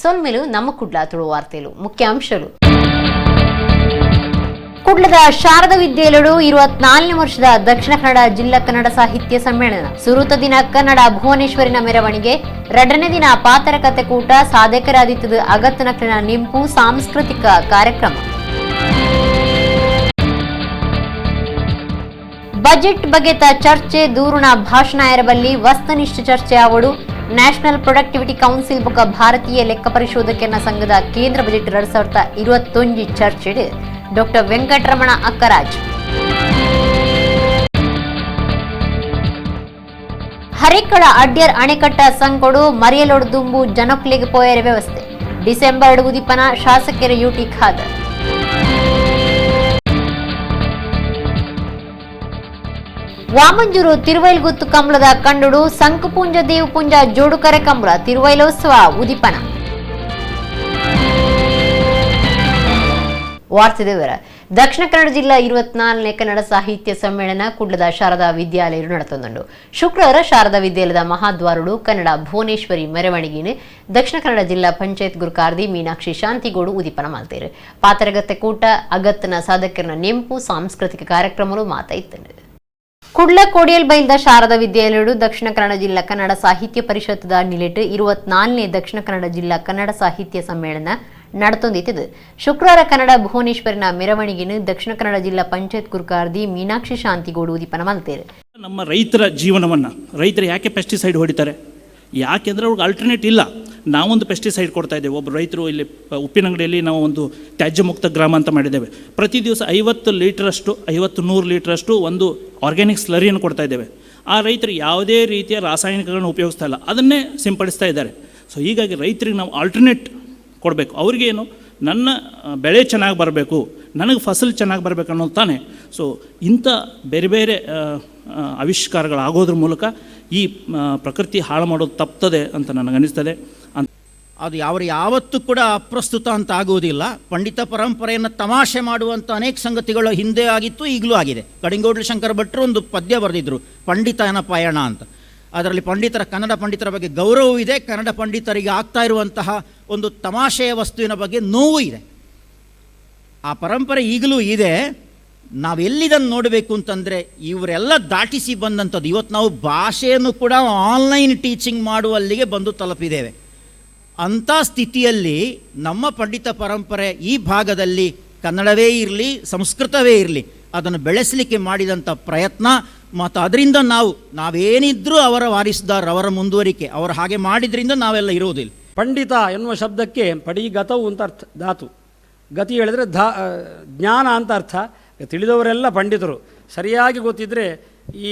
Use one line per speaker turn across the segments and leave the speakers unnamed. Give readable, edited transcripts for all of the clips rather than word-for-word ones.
ಸೊಲ್ಮೆಲು. ನಮ್ಮ ಕುಡ್ಲ ತುಳು ವಾರ್ತೆಲು ಮುಖ್ಯಾಂಶಗಳು. ಕುಡ್ಲದ ಶಾರದಾ ವಿದ್ಯಾಲಯಡು 24ನೇ ವರ್ಷದ ದಕ್ಷಿಣ ಕನ್ನಡ ಜಿಲ್ಲಾ ಕನ್ನಡ ಸಾಹಿತ್ಯ ಸಮ್ಮೇಳನ. ಸುರುತ ದಿನ ಕನ್ನಡ ಭುವನೇಶ್ವರಿನ ಮೆರವಣಿಗೆ, ಎರಡನೇ ದಿನ ಪಾತರಕತೆ ಕೂಟ, ಸಾಧಕರಾದಿತ್ತದ ಅಗತ್ತನಕ್ಲಿನ ನಿಂಪು ಸಾಂಸ್ಕೃತಿಕ ಕಾರ್ಯಕ್ರಮ. ಬಜೆಟ್ ಬಗೆತ ಚರ್ಚೆ ದೂರುಣ ಭಾಷಣ ಎರಬಲ್ಲಿ ವಸ್ತುನಿಷ್ಠ ಚರ್ಚೆ ಆವಡು. National productivity council ಬೊಕ ಭಾರತೀಯ ಲೆಕ್ಕ ಪರಿಶೋಧಕರ ಸಂಘದ ಕೇಂದ್ರ ಬಜೆಟ್ 2021 ಚರ್ಚೆ ಡಾಕ್ಟರ್ ವೆಂಕಟರಮಣ ಅಕ್ಕರಾಜ್. ಹರೇಕಳ ಅಡ್ಯರ್ ಅಣೆಕಟ್ಟ ಸಂಕೊಡು ಮರಿಯಲೊಡು ದುಂಬು ಜನಕ್ಲೆಗ್ ಪೋಯರೆ ವ್ಯವಸ್ಥೆ. ಡಿಸೆಂಬರ್ ಉದಿಪನ ಶಾಸಕರ ಯುಟಿ ಖಾದರ್. ವಾಮಂಜೂರು ತಿರುವೈಲ್ಗುತ್ತು ಕಂಬಳದ ಕಂಡುಡು ಸಂಕುಪುಂಜ ದೇವಪುಂಜ ಜೋಡುಕರೆ ಕಂಬಳ ತಿರುವೈಲೋತ್ಸವ ಉದಿಪನ. ವಾರ್ತೆ ವಿವರ. ದಕ್ಷಿಣ ಕನ್ನಡ ಜಿಲ್ಲಾ 24ನೇ ಕನ್ನಡ ಸಾಹಿತ್ಯ ಸಮ್ಮೇಳನ ಕುಡ್ಲದ ಶಾರದಾ ವಿದ್ಯಾಲಯ ನಡೆತೊಂದುಂಡು. ಶುಕ್ರವಾರ ಶಾರದಾ ವಿದ್ಯಾಲಯದ ಮಹಾದ್ವಾರುಡು ಕನ್ನಡ ಭುವನೇಶ್ವರಿ ಮೆರವಣಿಗೆಯನ್ನು ದಕ್ಷಿಣ ಕನ್ನಡ ಜಿಲ್ಲಾ ಪಂಚಾಯತ್ ಗುರುಕಾರ್ದಿ ಮೀನಾಕ್ಷಿ ಶಾಂತಿಗೋಡು ಉದಿಪನ ಮಾಡ್ತಾರೆ. ಪಾತರಗತ್ತೆ ಕೂಟ, ಅಗತ್ತನ ಸಾಧಕರನ ನೆಂಪು ಸಾಂಸ್ಕೃತಿಕ ಕಾರ್ಯಕ್ರಮಗಳು ಮಾತಾಯಿತ್ತಂಡು. ಕುಡ್ಲ ಕೋಡಿಯಲ್ ಬೈಲ್ದ ಶಾರದಾ ವಿದ್ಯಾಲಯಡು ದಕ್ಷಿಣ ಕನ್ನಡ ಜಿಲ್ಲಾ ಕನ್ನಡ ಸಾಹಿತ್ಯ ಪರಿಷತ್ದ ನಿಲೆಟ್ 24ನೇ ದಕ್ಷಿಣ ಕನ್ನಡ ಜಿಲ್ಲಾ ಕನ್ನಡ ಸಾಹಿತ್ಯ ಸಮ್ಮೇಳನ ನಡೆತೊಂದಿತ್ತದು. ಶುಕ್ರವಾರ ಕನ್ನಡ ಭುವನೇಶ್ವರಿನ ಮೆರವಣಿಗೆಯನ್ನು ದಕ್ಷಿಣ ಕನ್ನಡ ಜಿಲ್ಲಾ ಪಂಚಾಯತ್ ಗುರುಕಾರ್ದಿ ಮೀನಾಕ್ಷಿ ಶಾಂತಿಗೋಡು ಉದಿಪನ ಮಲ್ತೇರು.
ನಮ್ಮ ರೈತರ ಜೀವನವನ್ನು, ರೈತರು ಯಾಕೆ ಪೆಸ್ಟಿಸೈಡ್ ಹೊಡಿತಾರೆ? ಯಾಕೆಂದರೆ ಅವ್ರಿಗೆ ಆಲ್ಟರ್ನೇಟ್ ಇಲ್ಲ. ನಾವೊಂದು ಪೆಸ್ಟಿಸೈಡ್ ಕೊಡ್ತಾ ಇದ್ದೇವೆ. ಒಬ್ಬ ರೈತರು ಇಲ್ಲಿ ಉಪ್ಪಿನಂಗಡಿಯಲ್ಲಿ ನಾವು ಒಂದು ತ್ಯಾಜ್ಯ ಮುಕ್ತ ಗ್ರಾಮ ಅಂತ ಮಾಡಿದ್ದೇವೆ. ಪ್ರತಿ ದಿವಸ 50 ಲೀಟ್ರಷ್ಟು, 50-100 ಲೀಟ್ರಷ್ಟು ಒಂದು ಆರ್ಗ್ಯಾನಿಕ್ ಸ್ಲರಿಯನ್ನು ಕೊಡ್ತಾ ಇದ್ದೇವೆ. ಆ ರೈತರು ಯಾವುದೇ ರೀತಿಯ ರಾಸಾಯನಿಕಗಳನ್ನು ಉಪಯೋಗಿಸ್ತಾ ಇಲ್ಲ, ಅದನ್ನೇ ಸಿಂಪಡಿಸ್ತಾ ಇದ್ದಾರೆ. ಸೊ ಹೀಗಾಗಿ ರೈತರಿಗೆ ನಾವು ಆಲ್ಟರ್ನೇಟ್ ಕೊಡಬೇಕು. ಅವ್ರಿಗೇನು, ನನ್ನ ಬೆಳೆ ಚೆನ್ನಾಗಿ ಬರಬೇಕು, ನನಗೆ ಫಸಲು ಚೆನ್ನಾಗಿ ಬರಬೇಕು ಅನ್ನೋದು ತಾನೆ. ಸೊ ಇಂಥ ಬೇರೆ ಬೇರೆ ಆವಿಷ್ಕಾರಗಳಾಗೋದ್ರ ಮೂಲಕ ಈ ಪ್ರಕೃತಿ ಹಾಳು ಮಾಡೋದು ತಪ್ತದೆ ಅಂತ ನನಗನ್ನಿಸ್ತದೆ.
ಅದು ಅವರು ಯಾವತ್ತೂ ಕೂಡ ಅಪ್ರಸ್ತುತ ಅಂತ ಆಗುವುದಿಲ್ಲ. ಪಂಡಿತ ಪರಂಪರೆಯನ್ನು ತಮಾಷೆ ಮಾಡುವಂಥ ಅನೇಕ ಸಂಗತಿಗಳು ಹಿಂದೆ ಆಗಿತ್ತು, ಈಗಲೂ ಆಗಿದೆ. ಕಡಿಂಗೋಡ್ಲು ಶಂಕರ ಭಟ್ರು ಒಂದು ಪದ್ಯ ಬರೆದಿದ್ದರು, ಪಂಡಿತನ ಪಯಣ ಅಂತ. ಅದರಲ್ಲಿ ಪಂಡಿತರ, ಕನ್ನಡ ಪಂಡಿತರ ಬಗ್ಗೆ ಗೌರವವೂ ಇದೆ, ಕನ್ನಡ ಪಂಡಿತರಿಗೆ ಆಗ್ತಾ ಇರುವಂತಹ ಒಂದು ತಮಾಷೆಯ ವಸ್ತುವಿನ ಬಗ್ಗೆ ನೋವು ಇದೆ. ಆ ಪರಂಪರೆ ಈಗಲೂ ಇದೆ. ನಾವೆಲ್ಲಿದನ್ನು ನೋಡಬೇಕು ಅಂತಂದರೆ ಇವರೆಲ್ಲ ದಾಟಿಸಿ ಬಂದಂಥದ್ದು. ಇವತ್ತು ನಾವು ಭಾಷೆಯನ್ನು ಕೂಡ ಆನ್ಲೈನ್ ಟೀಚಿಂಗ್ ಮಾಡುವಲ್ಲಿಗೆ ಬಂದು ತಲುಪಿದ್ದೇವೆ. ಅಂಥ ಸ್ಥಿತಿಯಲ್ಲಿ ನಮ್ಮ ಪಂಡಿತ ಪರಂಪರೆ ಈ ಭಾಗದಲ್ಲಿ ಕನ್ನಡವೇ ಇರಲಿ, ಸಂಸ್ಕೃತವೇ ಇರಲಿ, ಅದನ್ನು ಬೆಳೆಸಲಿಕ್ಕೆ ಮಾಡಿದಂಥ ಪ್ರಯತ್ನ ಮತ್ತು ಅದರಿಂದ ನಾವೇನಿದ್ರೂ ಅವರ ವಾರಿಸುದಾರರು, ಅವರ ಮುಂದುವರಿಕೆ, ಅವರು ಹಾಗೆ ಮಾಡಿದ್ರಿಂದ ನಾವೆಲ್ಲ ಇರುವುದಿಲ್ಲ.
ಪಂಡಿತ ಎನ್ನುವ ಶಬ್ದಕ್ಕೆ ಪಡಿಗತವು ಅಂತ ಅರ್ಥ. ಧಾತು ಗತಿ ಹೇಳಿದರೆ ಜ್ಞಾನ ಅಂತ ಅರ್ಥ. ತಿಳಿದವರೆಲ್ಲ ಪಂಡಿತರು. ಸರಿಯಾಗಿ ಗೊತ್ತಿದ್ದರೆ ಈ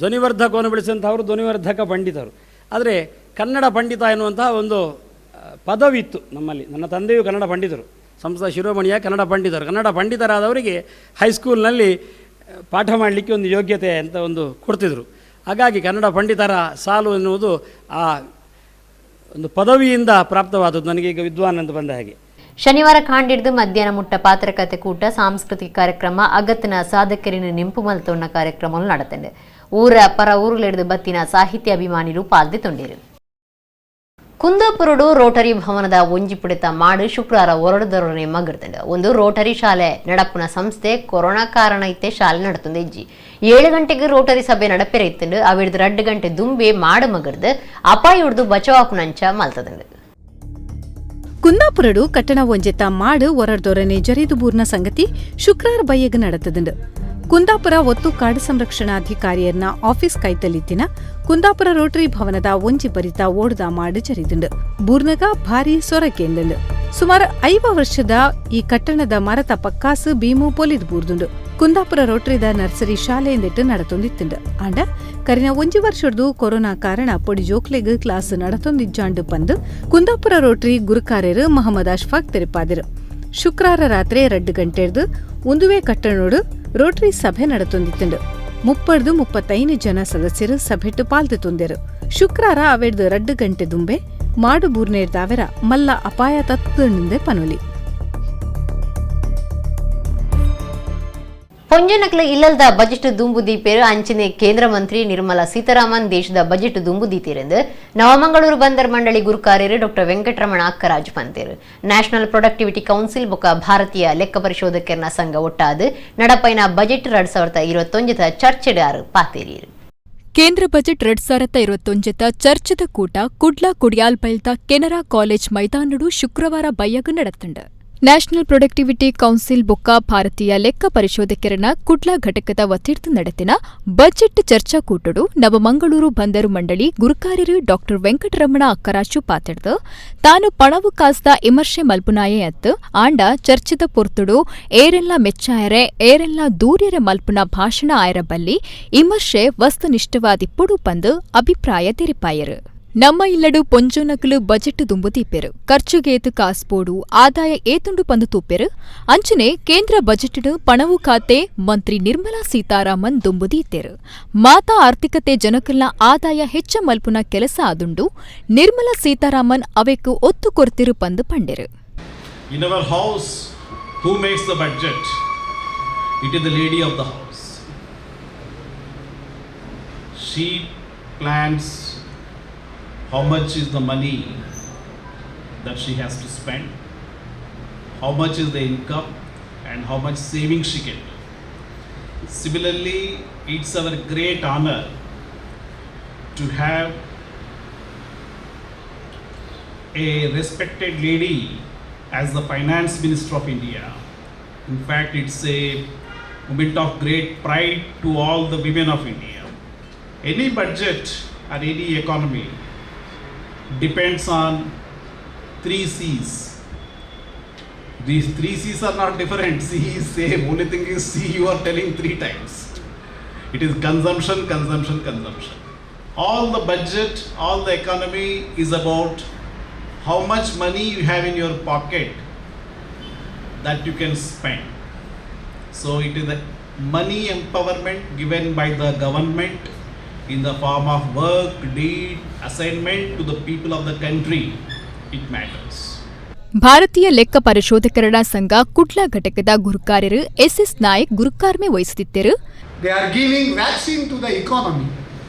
ಧ್ವನಿವರ್ಧಕವನ್ನು ಬೆಳೆಸಿದಂಥವರು ಧ್ವನಿವರ್ಧಕ ಪಂಡಿತರು. ಆದರೆ ಕನ್ನಡ ಪಂಡಿತ ಎನ್ನುವಂತಹ ಒಂದು ಪದವಿತ್ತು ನಮ್ಮಲ್ಲಿ. ನನ್ನ ತಂದೆಯು ಕನ್ನಡ ಪಂಡಿತರು, ಸಂಸ್ಥಾ ಶಿರೋಮಣಿಯ ಕನ್ನಡ ಪಂಡಿತರು. ಕನ್ನಡ ಪಂಡಿತರಾದವರಿಗೆ ಹೈಸ್ಕೂಲ್ನಲ್ಲಿ ಪಾಠ ಮಾಡಲಿಕ್ಕೆ ಒಂದು ಯೋಗ್ಯತೆ ಅಂತ ಒಂದು ಕೊಡ್ತಿದ್ರು. ಹಾಗಾಗಿ ಕನ್ನಡ ಪಂಡಿತರ ಸಾಲು ಎನ್ನುವುದು ಆ ಒಂದು ಪದವಿಯಿಂದ ಪ್ರಾಪ್ತವಾದದ್ದು. ನನಗೀಗ ವಿದ್ವಾನ್ ಅಂತ ಬಂದ ಹಾಗೆ.
ಶನಿವಾರ ಕಾಂಡಿಡ್ದು ಮಧ್ಯಾಹ್ನ ಮುಟ್ಟ ಪಾತ್ರಕತೆ ಕೂಟ, ಸಾಂಸ್ಕೃತಿಕ ಕಾರ್ಯಕ್ರಮ, ಅಗತ್ತನ ಸಾಧಕರಿನ ನೆಂಪು ಮಲ್ತೊಣ್ಣ ಕಾರ್ಯಕ್ರಮ ನಡೆತಂಡೆ. ಊರ ಪರ ಊರುಲೆಡ್ದು ಬತ್ತಿನ ಸಾಹಿತ್ಯ ಅಭಿಮಾನಿರು ಪಾಲ್ದೆ ತೊಂಡಿರು. ಕುಂದಾಪುರಡು ರೋಟರಿ ಭವನದ ಒಂಜಿ ಪುಡಿತ ಮಾಡು ಶುಕ್ರವಾರ ಹೊರಡದೊರನೆ ಮಗರ್ದಂಡ. ಒಂದು ರೋಟರಿ ಶಾಲೆ ನಡಪುನ ಸಂಸ್ಥೆ ಕೊರೋನಾ ಕಾರಣ ಇತ್ತೆ ಶಾಲೆ ನಡತೊಂದು ಇಜ್ಜಿ. 7 ಗಂಟೆಗೆ ರೋಟರಿ ಸಭೆ ನಡಪೆರೆ ಇತ್ತಂಡು ಅವಿಡ್ದು 2 ಗಂಟೆ ದುಂಬೆ ಮಾಡು ಮಗರ್ದು ಅಪಾಯ ಹಿಡ್ದು ಬಚಾವಾಪುನಂಚ ಮಲ್ತದಂಡು.
ಕುಂದಾಪುರಡು ಕಟ್ಟಣ ಒಂಜೆತ ಮಾಡು ಒರಡ್ದೊರನೆ ಜರಿದು ಬೂರ್ನ ಸಂಗತಿ ಶುಕ್ರವಾರ ಬಯ್ಯಗ್ ನಡತದಂಡು. ಕುಂದಾಪುರ ಒತ್ತು ಕಾಡು ಸಂರಕ್ಷಣಾಧಿಕಾರಿಯರ್ನ ಆಫೀಸ್ ಕೈತಲಿತ್ತಿನ ಕುಂದಾಪುರ ರೋಟರಿ ಭವನದ ಒಂಜಿ ಬರಿತ ಓಡ್ದ ಮಾಡು ಜರಿದುಂಡು. ಬೂರ್ನಗ ಭಾರಿ ಸೊರಕೆಂದುಂಡು. ಸುಮಾರು 50 ವರ್ಷದ ಈ ಕಟ್ಟಣದ ಮರತ ಪಕ್ಕಾಸು ಬೀಮು ಪೊಲಿದ್ ಬೂರ್ದುಂಡು. ಕುಂದಾಪುರ ರೋಟರಿದ ನರ್ಸರಿ ಶಾಲೆಯಿಂದಿಟ್ಟು ನಡತೊಂದಿತ್ತುಂಡು. ಆಂಡ ಕರಿನ ಒಂಜಿ ವರ್ಷಡ್ದು ಕೊರೋನಾ ಕಾರಣ ಪೊಡಿ ಜೋಕ್ಲೆಗ್ ಕ್ಲಾಸ್ ನಡತೊಂದಿಜ್ಜಾಂಡು ಪಂದು ಕುಂದಾಪುರ ರೋಟರಿ ಗುರುಕಾರ್ಯರು ಮಹಮ್ಮದ್ ಅಶ್ಫಾಕ್ ತೆರಿಪಾದಿರು. ಶುಕ್ರವಾರ ರಾತ್ರಿ 2 ಗಂಟೆರ್ದು ಉಂದುವೆ ಕಟ್ಟಣೋಡು ರೋಟರಿ ಸಭೆ ನಡತೊಂದಿತ್ತುಂಡು. 30-35 ಜನ ಸದಸ್ಯರು ಸಭೆಟ್ಟು ಪಾಲ್ದು ತೊಂದೆರು. ಶುಕ್ರವಾರ ಅವೆಡ್ದು 2 ಗಂಟೆ ದುಂಬೆ ಮಾಡು ಬೂರ್ನೇರ್ದಾವೆರ ಮಲ್ಲ ಅಪಾಯ ತತ್ತುಂಡೆ ಪನೊಲಿ.
ಪೊಂಜನಕ್ಲ ಇಲ್ಲಲ್ದ ಬಜೆಟ್ ದುಂಬು ದೀಪೇರು ಅಂಚನೆ ಕೇಂದ್ರ ಮಂತ್ರಿ ನಿರ್ಮಲಾ ಸೀತಾರಾಮನ್ ದೇಶದ ಬಜೆಟ್ ದುಂಬು ದೀತಿರೆಂದು ನವಮಂಗಳೂರು ಬಂದರ್ ಮಂಡಳಿ ಗುರುಕಾರ್ಯರು ಡಾಕ್ಟರ್ ವೆಂಕಟರಮಣ ಅಕ್ಕರಾಜ್ ಪಂತೇರು. National productivity council ಬೊಕ ಭಾರತೀಯ ಲೆಕ್ಕ ಪರಿಶೋಧಕರ್ನ ಸಂಘ ಒಟ್ಟಾದ ನಡಪೈನ ಬಜೆಟ್ 2021 ಚರ್ಚೆಡಾರು ಪಾತೇರಿಯರು.
ಕೇಂದ್ರ ಬಜೆಟ್ 2021 ಚರ್ಚದ ಕೂಟ ಕುಡ್ಲ ಕುಡಿಯಾಲ್ಬೈಲ್ದ ಕೆನರಾ ಕಾಲೇಜ್ ಮೈದಾನಡು ಶುಕ್ರವಾರ ಬಯ್ಯಗ ನಡತುಂಡು. National productivity council ಬೊಕ್ಕ ಭಾರತೀಯ ಲೆಕ್ಕ ಪರಿಶೋಧಕರನ ಕುಡ್ಲ ಘಟಕದ ವತಿರ್ದು ನಡೆತಿನ ಬಜೆಟ್ ಚರ್ಚಾ ಕೂಟಡು ನವಮಂಗಳೂರು ಬಂದರು ಮಂಡಳಿ ಗುರುಕಾರ್ಯರು ಡಾ ವೆಂಕಟರಮಣ ಅಕ್ಕರಾಜು ಪಾತೆಡ್ದು ತಾನು ಪಣವು ಕಾಸ್ದ ವಿಮರ್ಶೆ ಮಲ್ಪುನಾಯೆ ಅತ್ತು ಆಂಡ ಚರ್ಚೆದ ಪೊರ್ತುಡು ಏರೆಲ್ಲ ಮೆಚ್ಚಾಯರೆ ಏರೆಲ್ಲ ದೂರ್ಯರ ಮಲ್ಪುನ ಭಾಷಣ ಆಯರ ಬಲ್ಲಿ ವಿಮರ್ಶೆ ವಸ್ತುನಿಷ್ಠವಾದಿಪ್ಪುಡು ಪಂದು ಅಭಿಪ್ರಾಯ ತೆರಿಪಾಯರು. ನಮ್ಮ ಇಲ್ಲಡು ಪೊಂಜೋನಕಲು ಬಜೆಟ್ ದುಂಬು ತೀಪೆರು, ಖರ್ಚುಗೇತು ಕಾಸ್ಪೋಡು ಆದಾಯ ಏತುಂಡು ಪಂದು ತೂಪೆರು. ಅಂಚನೆ ಕೇಂದ್ರ ಬಜೆಟ್ ಪಣವು ಖಾತೆ ಮಂತ್ರಿ ನಿರ್ಮಲಾ ಸೀತಾರಾಮನ್ ದುಂಬು ದೀತೆರು. ಮಾತಾ ಆರ್ಥಿಕತೆ ಜನಕಲ್ನ ಆದಾಯ ಹೆಚ್ಚ ಮಲ್ಪುನ ಕೆಲಸ ಆದುಂಡು. ನಿರ್ಮಲಾ ಸೀತಾರಾಮನ್ ಅವೆಕ್ಕು ಒತ್ತು ಕೊರ್ತಿರು ಪಂದು ಪಂಡೆರು.
In our house, who makes the budget? It is the lady of the house. She plans how much is the money that she has to spend, how much is the income, and how much savings she can do. Similarly, it's our great honor to have a respected lady as the Finance Minister of India. In fact, it's a moment of great pride to all the women of India. Any budget or any economy depends on three C's. These three C's are not different. C is same. Only thing is C you are telling three times. It is consumption, consumption, consumption. All the budget, all the economy is about how much money you have in your pocket that you can spend. So it is the money empowerment given by the government in the form of work, deed, assignment to the people of the country. It matters.
ಭಾರತೀಯ ಲೆಕ್ಕ ಪರಿಶೋಧಕರಣ ಸಂಘ ಕುಡ್ಲ ಘಟಕದ ಗುರುಕಾರ್ಯರು S S Nayak ಗುರುಕಾರ್ಮೆ ವಹಿಸುತ್ತಿದ್ದರು.
They are giving vaccine to the economy.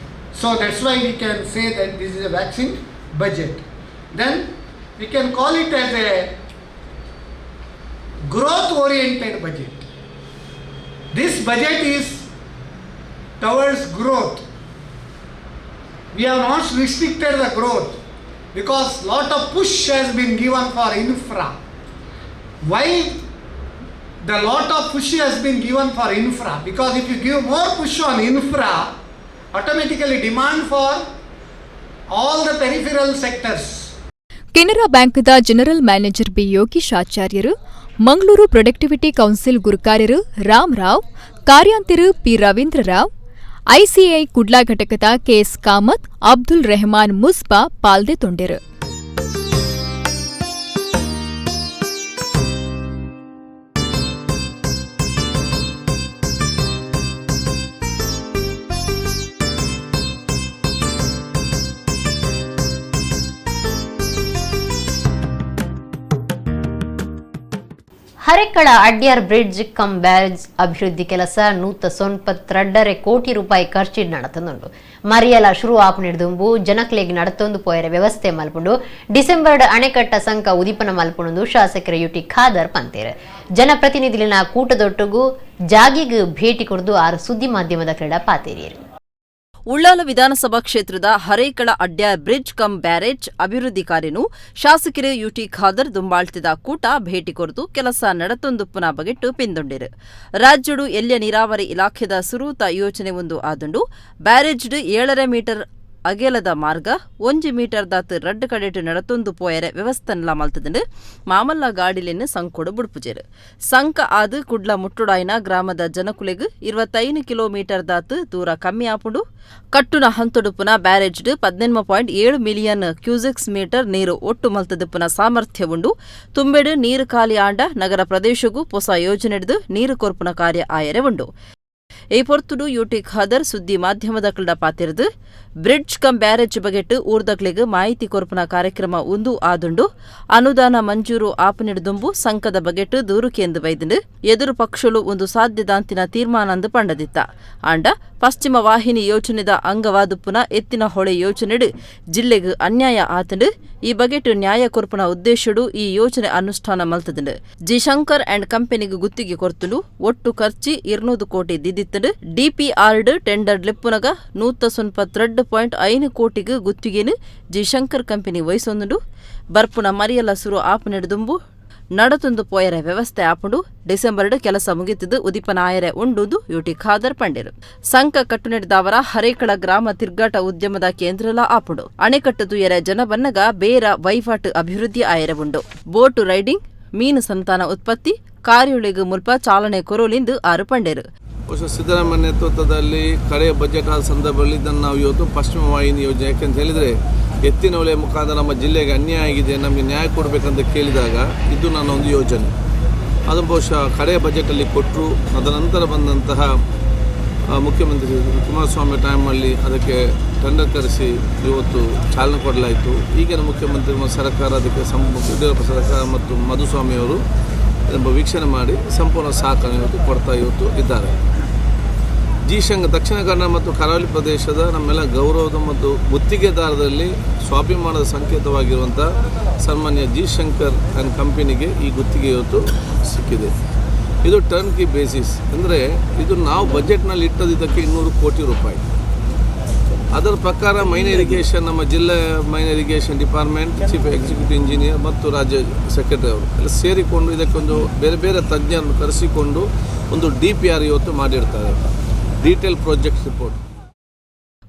So that's why we can say that this is a vaccine budget. Then we can call it as a growth oriented budget. This budget is towards growth. We have not restricted the growth because lot of push has been given for infra. Why the lot of push has been given for infra? Because if you give more push on infra, automatically demand for all the peripheral sectors.
Canara ಬ್ಯಾಂಕ್ದ general manager B Yogish ಆಚಾರ್ಯರು, Mangaluru productivity council ಗುರುಕಾರ್ಯರು Ram Rao, ಕಾರ್ಯಾಂತಿರು P Ravindra Rao, ICI Kudla ಘಟಕದ KS Kamath, Abdul Rahman Musba ಪಾಲ್ದೆ ತೊಂಡೆರು.
Harekkala Adyar bridge come barrage ಅಭಿವೃದ್ಧಿ ಕೆಲಸ 192.5 ಕೋಟಿ ರೂಪಾಯಿ ಖರ್ಚು ನಡತಂದುಂಡು. ಮರಿಯಲ ಶುರು ಆಪುನಿಡ್ದುಂಬು ಜನಕ್ಲೆಗ್ ನಡತೊಂದು ಪೋಯರೆ ವ್ಯವಸ್ಥೆ ಮಲ್ಪುಂಡು. ಡಿಸೆಂಬರ್ ಅಣೆಕಟ್ಟ ಸಂಕ ಉದಿಪನ ಮಲ್ಪುಂಡು ಶಾಸಕರ ಯುಟಿ ಖಾದರ್ ಪಂತೇರ್. ಜನಪ್ರತಿನಿಧಿಲಿನ ಕೂಟದೊಟ್ಟುಗು ಜಾಗಿಗ್ ಭೇಟಿ ಕೊರ್ದು ಆರು ಸುದ್ದಿ ಮಾಧ್ಯಮದ ಕ್ರೀಡಾ ಪಾತೇರಿಯರು.
ಉಳ್ಳಾಲ ವಿಧಾನಸಭಾ ಕ್ಷೇತ್ರದ Harekala Adyar bridge come barrage ಅಭಿವೃದ್ಧಿ ಕಾರ್ಯನು ಶಾಸಕರು ಯುಟಿ ಖಾದರ್ ದುಂಬಾಳ್ತಿದ ಕೂಟ ಭೇಟಿ ಕೊರತು ಕೆಲಸ ನಡತೊಂದುಪ್ಪುನ ಬಗೆಟ್ಟು ಪಿಂದೊಂಡಿರು. ರಾಜ್ಯಡು ಎಲ್ಯ ನೀರಾವರಿ ಇಲಾಖೆದ ಸುರೂತ ಯೋಜನೆ ಒಂದು ಆದುಂಡು. ಬ್ಯಾರೇಜ್ಡ್ 7.5 ಮೀಟರ್ ಅಗೆಲದ ಮಾರ್ಗ, 1 ಮೀಟರ್ ದಾತ್ ರಡ್ಡ್ ಕಡೆಟ್ ನಡತೊಂದು ಪೋಯರೆ ವ್ಯವಸ್ಥೆನ್ಲ ಮಲ್ತುದುಂಡು. ಮಾಮಲ್ಲ ಗಾಡಿಲೆನ್ ಸಂಕೊಡು ಬುಡ್ಪುಜೆರ್. ಸಂಕ ಆದ್ ಕುಡ್ಲ ಮುಟ್ಟುಡಾಯಿನ ಗ್ರಾಮದ ಜನಕುಲೆಗ್ 25 ಕಿಲೋಮೀಟರ್ ದಾತ್ ದೂರ ಕಮ್ಮಿ ಆಪುಂಡು. ಕಟ್ಟುನ ಹಂತೊಡುಪುನ ಬ್ಯಾರೇಜ್ಡ್ 18.7 million cusecs metre ನೀರು ಒಟ್ಟು ಮಲ್ತುದುಪ್ಪುನ ಸಾಮರ್ಥ್ಯ ಉಂಡು. ತುಂಬೆಡು ನೀರು ಖಾಲಿ ಆಂಡ ನಗರ ಪ್ರದೇಶಗೂ ಪೊಸ ಯೋಜನೆಡ್ದು ನೀರು ಕೊರ್ಪುನ ಕಾರ್ಯ ಆಯರೆ ಉಂಡು. ಈ ಪೊರ್ತುಡು ಯುಟಿ ಖಾದರ್ ಸುದ್ದಿ ಮಾಧ್ಯಮದಕ್ಲಡ ಪಾತೆರ್ದ್ bridge come barrage ಬಗೆಟ್ ಊರ್ದಕ್ಲೆಗ್ ಮಾಹಿತಿ ಕೊರ್ಪುನ ಕಾರ್ಯಕ್ರಮ ಉಂದು ಆದುಂಡು. ಅನುದಾನ ಮಂಜೂರು ಆಪುನೆಡ್ದುಂಬು ಸಂಕದ ಬಗೆಟ್ ದೂರು ಕೇಂದ್ ಬೈದ್ಂಡ್. ಎದುರು ಪಕ್ಷಲು ಉಂದು ಸಾಧ್ಯದಾಂತಿನ ತೀರ್ಮಾನಂದು ಪಂಡದಿತ್ತ. ಆಂಡ ಪಶ್ಚಿಮ ವಾಹಿನಿ ಯೋಜನೆದ ಅಂಗವಾದುಪ್ಪುನ ಎತ್ತಿನ ಹೊಳೆ ಯೋಜನೆಡ್ ಜಿಲ್ಲೆಗ್ ಅನ್ಯಾಯ ಆತ್ಂಡ್. ಈ ಬಗೆಟ್ ನ್ಯಾಯ ಕೊರ್ಪುನ ಉದ್ದೇಶಡು ಈ ಯೋಜನೆ ಅನುಷ್ಠಾನ ಮಲ್ತುದುಂಡು. ಜಿ ಶಂಕರ್ ಅಂಡ್ ಕಂಪನಿಗ್ ಗುತ್ತಿಗೆ ಕೊರ್ತುಂಡು. ಒಟ್ಟು ಖರ್ಚಿ 200 ಕೋಟಿ ದಿದಿತ್ತುಂಡು. ಡಿಪಿಆರ್ಡ್ ಟೆಂಡರ್ ಲೆಪ್ಪುನಗ 192.5 ಕೋಟಿಗ್ ಗುತ್ತಿಗೆನು ಜಿ ಶಂಕರ್ ಕಂಪನಿ ವಹಿಸೊಂದುಂಡು. ಬರ್ಪುನ ಮರಿಯಲ ಸುರು ಆಪುನೆಡ್ದುಂಬು ನಡತೊಂದು ಪೋಯರೆ ವ್ಯವಸ್ಥೆ ಆಪುಂಡು. ಡಿಸೆಂಬರ್ಡ್ ಕೆಲಸ ಮುಗಿತುದು ಉದಿಪನ ಆಯರೆ ಉಂಡುಂದು ಯುಟಿ ಖಾದರ್ ಪಂಡೆರು. ಸಂಕ ಕಟ್ಟುನೆಡ್ದಾವರ ಹರೇಕಳ ಗ್ರಾಮ ತಿರ್ಗಾಟ ಉದ್ಯಮದ ಕೇಂದ್ರಲ ಆಪುಂಡು. ಅಣೆಕಟ್ಟು ತುಯರೆ ಜನ ಬನ್ನಗ ಬೇರ ವೈವಾಟ್ ಅಭಿವೃದ್ಧಿ ಆಯರೆ ಉಂಡು. ಬೋಟು ರೈಡಿಂಗ್, ಮೀನು ಸಂತಾನ ಉತ್ಪತ್ತಿ ಕಾರ್ಯೊಳಿಗ್ ಮುಲ್ಪ ಚಾಲನೆ ಕೊರೋಲಿಂದು ಆರು ಪಂಡೆರು.
ಬಹುಶಃ ಸಿದ್ದರಾಮಯ್ಯ ನೇತೃತ್ವದಲ್ಲಿ ಕಡೆಯ ಬಜೆಟ್ ಆದ ಸಂದರ್ಭದಲ್ಲಿ ಇದನ್ನು ನಾವು ಇವತ್ತು ಪಶ್ಚಿಮ ವಾಹಿನಿ ಯೋಜನೆ, ಯಾಕೆಂತ ಹೇಳಿದರೆ ಎತ್ತಿನ ಹೊಳೆಯ ಮುಖಾಂತರ ನಮ್ಮ ಜಿಲ್ಲೆಗೆ ಅನ್ಯಾಯ ಆಗಿದೆ, ನಮಗೆ ನ್ಯಾಯ ಕೊಡಬೇಕಂತ ಕೇಳಿದಾಗ ಇದು ನನ್ನ ಒಂದು ಯೋಜನೆ. ಅದು ಬಹುಶಃ ಕಡೆಯ ಬಜೆಟಲ್ಲಿ ಕೊಟ್ಟರು. ಅದರ ಬಂದಂತಹ ಮುಖ್ಯಮಂತ್ರಿ ಕುಮಾರಸ್ವಾಮಿ ಟೈಮಲ್ಲಿ ಅದಕ್ಕೆ ಟೆಂಡರ್ ಕರೆಸಿ ಇವತ್ತು ಚಾಲನೆ ಕೊಡಲಾಯಿತು. ಈಗಿನ ಮುಖ್ಯಮಂತ್ರಿ ಸರ್ಕಾರ ಅದಕ್ಕೆ ಯಡಿಯೂರಪ್ಪ ಸರ್ಕಾರ ಮತ್ತು ಮಧುಸ್ವಾಮಿಯವರು ವೀಕ್ಷಣೆ ಮಾಡಿ ಸಂಪೂರ್ಣ ಸಹಕಾರ ಇವತ್ತು ಕೊಡ್ತಾ ಇವತ್ತು ಇದ್ದಾರೆ. ಜಿ ಶಂಕರ್ ದಕ್ಷಿಣ ಕನ್ನಡ ಮತ್ತು ಕರಾವಳಿ ಪ್ರದೇಶದ ನಮ್ಮೆಲ್ಲ ಗೌರವದ ಮತ್ತು ಗುತ್ತಿಗೆದಾರರಲ್ಲಿ ಸ್ವಾಭಿಮಾನದ ಸಂಕೇತವಾಗಿರುವಂಥ ಸನ್ಮಾನ್ಯ ಜಿ ಶಂಕರ್ ಆ್ಯಂಡ್ ಕಂಪನಿಗೆ ಈ ಗುತ್ತಿಗೆ ಇವತ್ತು ಸಿಕ್ಕಿದೆ. ಇದು ಟರ್ನ್ ಕಿ ಬೇಸಿಸ್, ಅಂದರೆ ಇದು ನಾವು ಬಜೆಟ್ನಲ್ಲಿ ಇಟ್ಟದ್ದು 200 ಕೋಟಿ ರೂಪಾಯಿ. ಅದರ ಪ್ರಕಾರ ಮೈನ್ ಇರಿಗೇಷನ್, ನಮ್ಮ ಜಿಲ್ಲೆ main irrigation department, chief executive engineer ಮತ್ತು ರಾಜ್ಯ ಸೆಕ್ರೆಟರಿ ಅವರು ಎಲ್ಲ ಸೇರಿಕೊಂಡು ಇದಕ್ಕೊಂದು ಬೇರೆ ಬೇರೆ ತಜ್ಞರನ್ನು ಕರೆಸಿಕೊಂಡು ಒಂದು DPR ಇವತ್ತು ಮಾಡಿರ್ತಾರೆ, detail project report.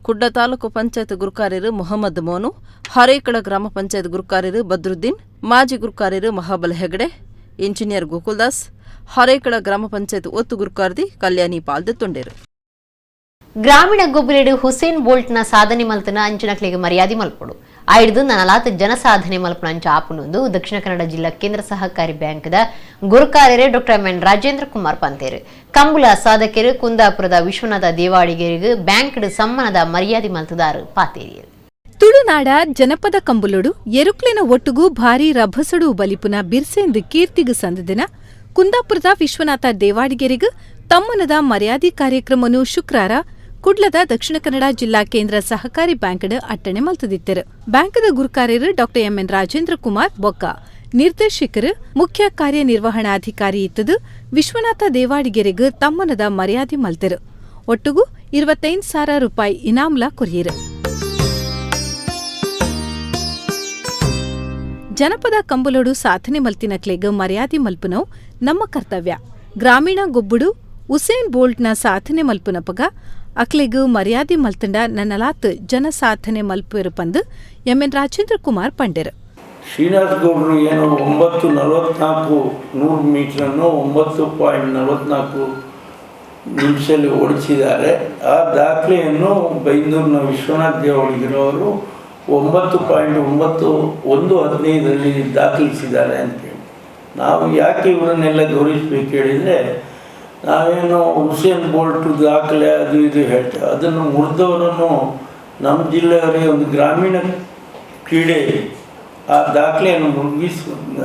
Kudla taluk panchayat ಗುರುಕಾರ್ಯರು Mohammed Monu, Harekala ಗ್ರಾಮ ಪಂಚಾಯತ್ ಗುರುಕಾರ್ಯರು ಬದ್ರುದ್ದೀನ್, ಮಾಜಿ ಗುರುಕಾರ್ಯರು ಮಹಾಬಲ್ ಹೆಗಡೆ, ಇಂಜಿನಿಯರ್ ಗೋಕುಲ್ದಾಸ್, ಹರೇಕಳ ಗ್ರಾಮ ಪಂಚಾಯತ್ ಒತ್ತು ಗುರುಕಾರ್ದಿ ಕಲ್ಯಾಣಿ ಪಾಲ್ದೆತ್ತೊಂಡೇರು.
ಗ್ರಾಮೀಣ ಗೊಬ್ಬುಲೆಡು ಹುಸೇನ್ ಬೋಲ್ಟ್ನ ಸಾಧನೆ ಮಲ್ತನ ಅಂಚಿನಕ್ಲೆಗ್ ಮರ್ಯಾದೆ ಮಲ್ಪೊಡು. ಆಯ್ದು ನನಲಾತ್ ಜನಸಾಧನೆ ಮಲ್ಪುನ ಅಂಚ ಆಪುನೊಂದು ದಕ್ಷಿಣ ಕನ್ನಡ ಜಿಲ್ಲಾ ಕೇಂದ್ರ ಸಹಕಾರಿ ಬ್ಯಾಂಕ್ದ ಗುರುಕಾರ್ಯರೇ ಡಾಕ್ಟರ್ ಎಂ.ಎನ್. ರಾಜೇಂದ್ರ ಕುಮಾರ್ ಪಂತೇರು. ಕಂಬುಲ ಸಾಧಕರು ಕುಂದಾಪುರದ ವಿಶ್ವನಾಥ ದೇವಾಡಿಗರಿಗೆ ಬ್ಯಾಂಕ್ಡ್ ಸಮ್ಮಾನದ ಮರ್ಯಾದೆ ಮಲ್ತದಾರು ಪಾತೇರಿಯರು.
ತುಳುನಾಡ ಜನಪದ ಕಂಬುಲುಡು ಎರುಕ್ಲೆನ ಒಟ್ಟುಗು ಭಾರಿ ರಭಸಡು ಬಲಿಪುನ ಬಿರ್ಸೆಂದು ಕೀರ್ತಿಗು ಸಂದದಿನ ಕುಂದಾಪುರದ ವಿಶ್ವನಾಥ ದೇವಾಡಿಗೆರಿಗ್ ತಮ್ಮನದ ಮರ್ಯಾದೆ ಕಾರ್ಯಕ್ರಮನು ಶುಕ್ರಾರ ಕುಡ್ಲದ ದಕ್ಷಿಣ ಕನ್ನಡ ಜಿಲ್ಲಾ ಕೇಂದ್ರ ಸಹಕಾರಿ ಬ್ಯಾಂಕ್ಡ್ ಅಟ್ಟಣೆ ಮಲ್ತದಿತ್ತರು. ಬ್ಯಾಂಕ್ದ ಗುರುಕಾರ್ಯರು ಡಾಕ್ಟರ್ ಎಂಎನ್ ರಾಜೇಂದ್ರ ಕುಮಾರ್ ಬೊಕ್ಕ ನಿರ್ದೇಶಕರು ಮುಖ್ಯ ಕಾರ್ಯನಿರ್ವಹಣಾಧಿಕಾರಿ ಇತ್ತದು ವಿಶ್ವನಾಥ ದೇವಾಡಿಗೆರೆಗ್ ತಮ್ಮನದ ಮರ್ಯಾದೆ ಮಲ್ತೆರು. ಒಟ್ಟುಗು 25,000 ರೂಪಾಯಿ ಇನಾಮ್ಲ ಕೊರಿಯರು. ಜನಪದ ಕಂಬುಲೋಡು ಸಾಧನೆ ಮಲ್ತಿನಕ್ಲೆಗ್ ಮರ್ಯಾದೆ ಮಲ್ಪುನವು ನಮ್ಮ ಕರ್ತವ್ಯ. ಗ್ರಾಮೀಣ ಗೊಬ್ಬುಡು ಉಸೇನ್ ಬೋಲ್ಟ್ನ ಸಾಧನೆ ಮಲ್ಪುನಪಗ ಅಕ್ಲೆಗ್ ಮರ್ಯಾದೆ ಮಲ್ತಂಡ ನನ್ನಲಾತ್ ಜನ ಸಾಧನೆ ಮಲ್ಪುವೆರು ಪಂದು ಎಂಎನ್ ರಾಜೇಂದ್ರ ಕುಮಾರ್ ಪಂಡೆರು.
ಶ್ರೀನಾಥ್ ಗೌಡರು ಏನು 9:44 100 ಮೀಟ್ರನ್ನು 9.44 ನಿಮಿಷದಲ್ಲಿ ಓಡಿಸಿದ್ದಾರೆ. ಆ ದಾಖಲೆಯನ್ನು ಬೈಂದೂರಿನ ವಿಶ್ವನಾಥ್ ದೇವಾಡಿಗರವರು 9.9115ರಲ್ಲಿ ದಾಖಲಿಸಿದ್ದಾರೆ ಅಂತೇಳಿ. ನಾವು ಯಾಕೆ ಇವರನ್ನೆಲ್ಲ ಗೌರವಿಸಬೇಕು ಹೇಳಿದರೆ, ನಾವೇನು ಹುಸೇನ್ ಬೋಲ್ಟ್ ದಾಖಲೆ ಅದು ಇದು ಹೇಳ್ತೇವೆ, ಅದನ್ನು ಮುರಿದವರನ್ನು ನಮ್ಮ ಜಿಲ್ಲೆಯವರೇ ಒಂದು ಗ್ರಾಮೀಣ ಕ್ರೀಡೆ ಆ ದಾಖಲೆಯನ್ನು ಮುಗಿಸುವುದರಿಂದ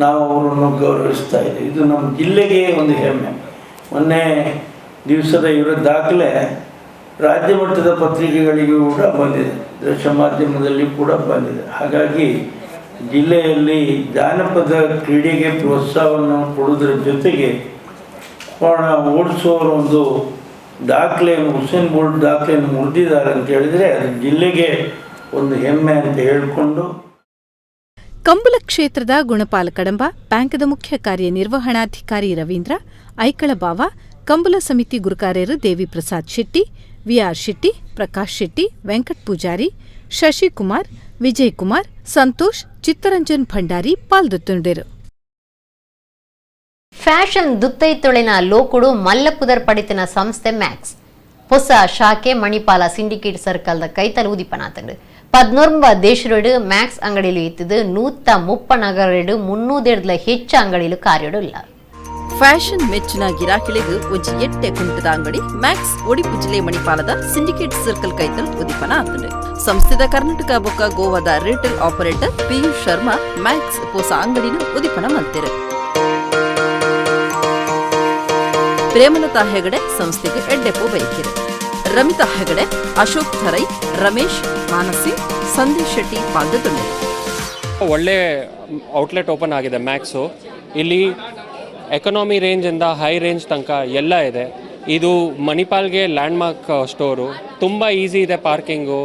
ನಾವು ಅವರನ್ನು ಗೌರವಿಸ್ತಾ ಇದ್ದೀವಿ. ಇದು ನಮ್ಮ ಜಿಲ್ಲೆಗೆ ಒಂದು ಹೆಮ್ಮೆ. ಮೊನ್ನೆ ದಿವಸದ ಇವರ ದಾಖಲೆ ರಾಜ್ಯ ಮಟ್ಟದ ಪತ್ರಿಕೆಗಳಿಗೂ ಕೂಡ ಬಂದಿದೆ, ದೃಶ್ಯ ಮಾಧ್ಯಮದಲ್ಲಿ ಕೂಡ ಬಂದಿದೆ. ಹಾಗಾಗಿ ಜಿಲ್ಲೆಯಲ್ಲಿ ಜಾನಪದ ಕ್ರೀಡೆಗೆ ಪ್ರೋತ್ಸಾಹವನ್ನು ಕೊಡುವುದರ ಜೊತೆಗೆ ಓಡಿಸೋರ ಒಂದು ದಾಖಲೆಯನ್ನು, ಹುಸೇನ್ ಬೋಲ್ಟ್ ದಾಖಲೆಯನ್ನು ಮುರಿದಿದ್ದಾರೆ ಅಂತ ಹೇಳಿದರೆ ಅದು ಜಿಲ್ಲೆಗೆ ಒಂದು ಹೆಮ್ಮೆ ಅಂತ ಹೇಳಿಕೊಂಡು.
ಕಂಬುಲ ಕ್ಷೇತ್ರದ ಗುಣಪಾಲ ಕಡಂಬ, ಬ್ಯಾಂಕ್ದ ಮುಖ್ಯ ಕಾರ್ಯನಿರ್ವಹಣಾಧಿಕಾರಿ ರವೀಂದ್ರ ಐಕಳ ಬಾವ, ಕಂಬುಲ ಸಮಿತಿ ಗುರುಕಾರ್ಯರು ದೇವಿಪ್ರಸಾದ್ ಶೆಟ್ಟಿ, ವಿಆರ್ ಶೆಟ್ಟಿ, ಪ್ರಕಾಶ್ ಶೆಟ್ಟಿ, ವೆಂಕಟ್ ಪೂಜಾರಿ, ಶಶಿಕುಮಾರ್, ವಿಜಯಕುಮಾರ್, ಸಂತೋಷ್, ಚಿತ್ತರಂಜನ್ ಭಂಡಾರಿ ಪಾಲ್ದೊತ್ತುಂಡೆರು.
ಫ್ಯಾಷನ್ ದುತ್ತೈತೊಳೆನ ಲೋಕುಡು ಮಲ್ಲಪುದರ್ ಪಡಿತನ ಸಂಸ್ಥೆ ಮ್ಯಾಕ್ಸ್ ಹೊಸ ಶಾಖೆ ಮಣಿಪಾಲ ಸಿಂಡಿಕೇಟ್ ಸರ್ಕಲ್ದ ಕೈತಲ್ ಉದಿಪನಾತಂಡು. 19 ದೇಶರೆಡು ಮ್ಯಾಕ್ಸ್ ಅಂಗಡಿಲು ಇತ್ತದು 130 ನಗರಡು 300 ಹೆಚ್ಚು ಅಂಗಡಿಲು ಕಾರ್ಯಡು ಇಲ್ಲ.
ಫ್ಯಾಷನ್ ಮೆಚ್ಚಿನ ಗಿರಾಕಿಳಿಗ್ ಒಂಜಿ ಎಟ್ಟೆ ಕುಂಟದ ಅಂಗಡಿ ಮ್ಯಾಕ್ಸ್ ಒಡಿಪು ಜಿಲ್ಲೆ ಮಣಿಪಾಲದ ಸಿಂಡಿಕೇಟ್ ಸರ್ಕಲ್ ಕೈತಲ್ ಉದಿಪನ ಆತುಂಡು. ಸಂಸ್ಥೆದ ಕರ್ನಾಟಕ ಬೊಕ್ಕ ಗೋವಾದ retail operator Piyush Sharma Max ಪೊಸ ಅಂಗಡಿನ ಉದಿಪನ ಮಲ್ತೆರು. ಪ್ರೇಮಲತಾ ಹೆಗಡೆ ಸಂಸ್ಥೆಗೆ ಎಡ್ಡೆಪು ಬಯಕಿರು. ರಮಿತಾ ಹೆಗಡೆ, ಅಶೋಕ್ ಥರೈ, ರಮೇಶ್, ಮಾನಸಿ, ಸಂದೇಶ್ ಶೆಟ್ಟಿ ಪಾಲ್ಗೊಂಡರು.
ಒಳ್ಳೆ ಔಟ್ಲೆಟ್ ಓಪನ್ ಆಗಿದೆ ಮ್ಯಾಕ್ಸು. ಇಲ್ಲಿ ಎಕನಾಮಿ ರೇಂಜಿಂದ ಹೈ ರೇಂಜ್ ತನಕ ಎಲ್ಲ ಇದೆ. ಇದು ಮಣಿಪಾಲ್ಗೆ ಲ್ಯಾಂಡ್ಮಾರ್ಕ್ ಸ್ಟೋರು. ತುಂಬ ಈಸಿ ಇದೆ ಪಾರ್ಕಿಂಗು,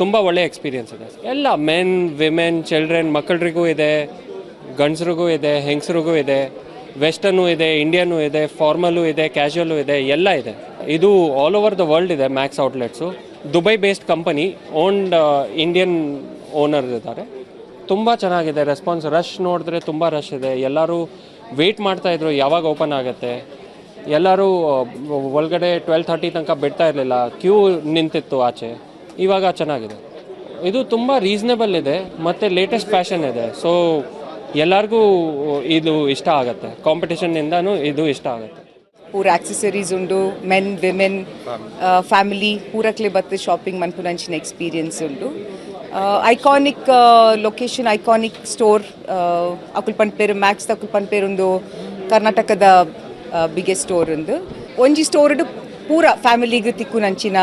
ತುಂಬ ಒಳ್ಳೆ ಎಕ್ಸ್ಪೀರಿಯನ್ಸ್ ಇದೆ. ಎಲ್ಲ ಮೆನ್, ವಿಮೆನ್, ಚಿಲ್ಡ್ರನ್, ಮಕ್ಕಳಿಗೂ ಇದೆ, ಗಂಡಸ್ರಿಗೂ ಇದೆ, ಹೆಂಗಸ್ರಿಗೂ ಇದೆ, ವೆಸ್ಟರ್ನು ಇದೆ, ಇಂಡಿಯನು ಇದೆ, ಫಾರ್ಮಲು ಇದೆ, ಕ್ಯಾಶುವಲು ಇದೆ, ಎಲ್ಲ ಇದೆ. ಇದು ಆಲ್ ಓವರ್ the world ಇದೆ Max outlets. Dubai based company, owned Indian owner ಇದ್ದಾರೆ. ತುಂಬ ಚೆನ್ನಾಗಿದೆ ರೆಸ್ಪಾನ್ಸ್. ರಶ್ ನೋಡಿದ್ರೆ ತುಂಬ ರಶ್ ಇದೆ. ಎಲ್ಲರೂ ವೆಯ್ಟ್ ಮಾಡ್ತಾಯಿದ್ರು ಯಾವಾಗ ಓಪನ್ ಆಗುತ್ತೆ. ಎಲ್ಲರೂ ಒಳಗಡೆ 12:30 ತನಕ ಬಿಡ್ತಾ ಇರಲಿಲ್ಲ, ಕ್ಯೂ ನಿಂತಿತ್ತು ಆಚೆ. ಇವಾಗ ಚೆನ್ನಾಗಿದೆ. ಇದು ತುಂಬ ರೀಸನೇಬಲ್ ಇದೆ ಮತ್ತು ಲೇಟೆಸ್ಟ್ ಫ್ಯಾಷನ್ ಇದೆ. ಸೊ ಎಲ್ಲರಿಗೂ ಇದು ಇಷ್ಟ ಆಗುತ್ತೆ. ಕಾಂಪಿಟೇಷನ್ನಿಂದನೂ ಇದು ಇಷ್ಟ ಆಗುತ್ತೆ.
ಪೂರ ಆಕ್ಸೆಸರೀಸ್ ಉಂಡು, ಮೆನ್, ವಿಮೆನ್, ಫ್ಯಾಮಿಲಿ ಪೂರಕ್ಲೆ ಬತ್ತು ಶಾಪಿಂಗ್ ಮನ್ಪುನಂಚಿನ ಎಕ್ಸ್ಪೀರಿಯನ್ಸ್ ಉಂಡು. Iconic location, iconic store. ಅಕುಲ್ ಪನ್ಪೇರು ಮ್ಯಾಕ್ಸ್ ಅಕುಲ್ ಪನ್ಪೇರು ಒಂದು ಕರ್ನಾಟಕದ ಬಿಗ್ಗೆಸ್ಟ್ ಸ್ಟೋರ್ ಉಂದು. ಒಂಜಿ ಸ್ಟೋರ್ ಪೂರ ಫ್ಯಾಮಿಲಿಗೆ ತಿಕ್ಕುನಂಚಿನ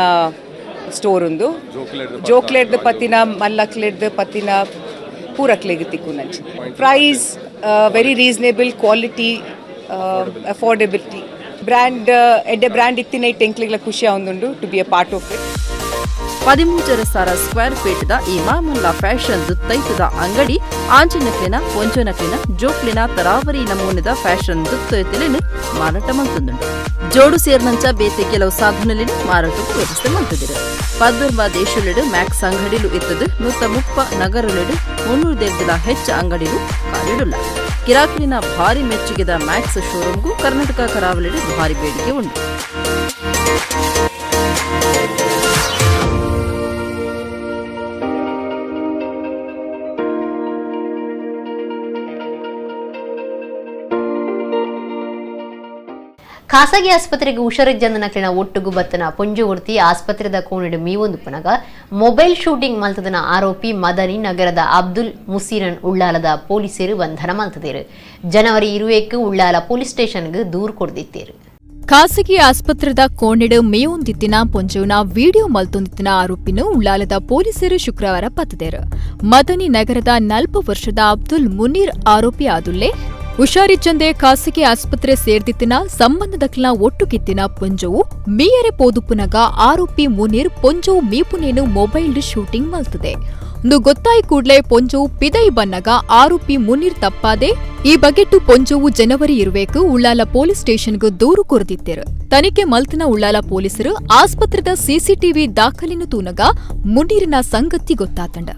ಸ್ಟೋರ್ ಉಂದು. ಜೋಕ್ಲೆಡ್ದು ಪತ್ತಿನ, ಮಲ್ಲಕ್ಲೆಡ್ದು ಪತ್ತಿನ ಪೂರಕ್ಲೆಗ್ ತಿಕ್ಕುನಂಚಿನ. Price very reasonable, quality, affordability, brand ಎಡ್ಡೆ ಬ್ರ್ಯಾಂಡ್ ಇತ್ತಿನ ಎಂಕ್ಲೆಗ್ಲ ಖುಷಿ ಆವೊಂದುಂಡು to be a part of it.
13,500 square ಫೀಟ್ದ ಈ ಮಾಮಲ್ಲ ಫ್ಯಾಷನ್ ದುತ್ತೈತದ ಅಂಗಡಿ ಆಂಜನಕ್ಲಿನ, ಪೊಂಜನಕ್ಲಿನ, ಜೋಕ್ಲಿನ ತರಾವರಿ ನಮೂನೆದ ಫ್ಯಾಷನ್ ದುತ್ತೈತಲಿನ ಮಾರಾಟ ಮಲ್ತೊಂದುಂಡು. ಜೋಡು ಸೇರ್ನಂಚ ಬೇತೆ ಕೆಲವು ಸಾಧನಲಿನ ಮಾರಾಟಕ್ಕೂ ವ್ಯವಸ್ಥೆ ಮಲ್ತದಿರು. 19 ದೇಶಲೆಡು ಮ್ಯಾಕ್ಸ್ ಅಂಗಡಿಲು ಇತ್ತದು 130 ನಗರಲೆಡು 300 ದೇರ್ದಿಲ ಹೆಚ್ಚು ಅಂಗಡಿಲು ಕಾಲಿಡುಲ್ಲ. ಗಿರಾಕಿಲಿನ ಭಾರಿ ಮೆಚ್ಚುಗೆದ ಮ್ಯಾಕ್ಸ್ ಶೋರೂಮ್ಗೂ ಕರ್ನಾಟಕ ಕರಾವಳಿಡು ಭಾರಿ ಬೇಡಿಕೆ ಉಂಟು.
ಖಾಸಗಿ ಆಸ್ಪತ್ರೆಗೆ ಹುಷಾರಿಜ್ಜಂದನಕ್ಲಿನ ಒಟ್ಟುಗು ಬತ್ತನ ಪೊಂಜುವರ್ತಿ ಆಸ್ಪತ್ರೆದ ಕೋಣಿಡು ಮೀವೊಂದು ಪನಗ ಮೊಬೈಲ್ ಶೂಟಿಂಗ್ ಮಲ್ತದನ ಆರೋಪಿ ಮದನಿ ನಗರದ ಅಬ್ದುಲ್ ಮುಸೀರನ್ ಉಳ್ಳಾಲದ ಪೊಲೀಸರು ಬಂಧನ ಮಲ್ತದೇರು. ಜನವರಿ 20 ಉಳ್ಳಾಲ ಪೊಲೀಸ್ ಸ್ಟೇಷನ್ಗೆ ದೂರು ಕೊಡ್ದಿತ್ತೇರು.
ಖಾಸಗಿ ಆಸ್ಪತ್ರೆದ ಕೋಣೆಡು ಮೇಯೊಂದಿತ್ತಿನ ಪೊಂಜುನ ವಿಡಿಯೋ ಮಲ್ತೊಂದಿತ್ತಿನ ಆರೋಪಿನ ಉಳ್ಳಾಲದ ಪೊಲೀಸರು ಶುಕ್ರವಾರ ಪತ್ತದೇರು. ಮದನಿ ನಗರದ 40 ವರ್ಷದ ಅಬ್ದುಲ್ ಮುನೀರ್ ಆರೋಪಿ ಆದುಲ್ಲೆ. ಹುಷಾರಿಚ್ಚಂದೆ ಖಾಸಗಿ ಆಸ್ಪತ್ರೆ ಸೇರ್ದಿತ್ತಿನ ಸಂಬಂಧದಕ್ಲ ಒಟ್ಟುಗಿತ್ತಿನ ಪೊಂಜೋವು ಮೀಯರೆ ಪೋದುಪುನಗ ಆರೋಪಿ ಮುನೀರ್ ಪೊಂಜೋವು ಮೀಪುನೇನು ಮೊಬೈಲ್ ಶೂಟಿಂಗ್ ಮಲ್ತದೆ. ಒಂದು ಗೊತ್ತಾಯಿ ಕೂಡ್ಲೆ ಪೊಂಜೋವು ಪಿದೈ ಬನ್ನಗ ಆರೋಪಿ ಮುನೀರ್ ತಪ್ಪಾದೆ. ಈ ಬಗೆಟ್ಟು ಪೊಂಜೋವು ಜನವರಿ 20 ಉಳ್ಳಾಲ ಪೊಲೀಸ್ ಸ್ಟೇಷನ್ಗೂ ದೂರು ಕೊರದಿತ್ತೇರು. ತನಿಖೆ ಮಲ್ತನ ಉಳ್ಳಾಲ ಪೊಲೀಸರು ಆಸ್ಪತ್ರೆದ ಸಿಸಿಟಿವಿ ದಾಖಲಿನ ತೂನಗ ಮುನೀರಿನ ಸಂಗತಿ ಗೊತ್ತಾತಂಡ.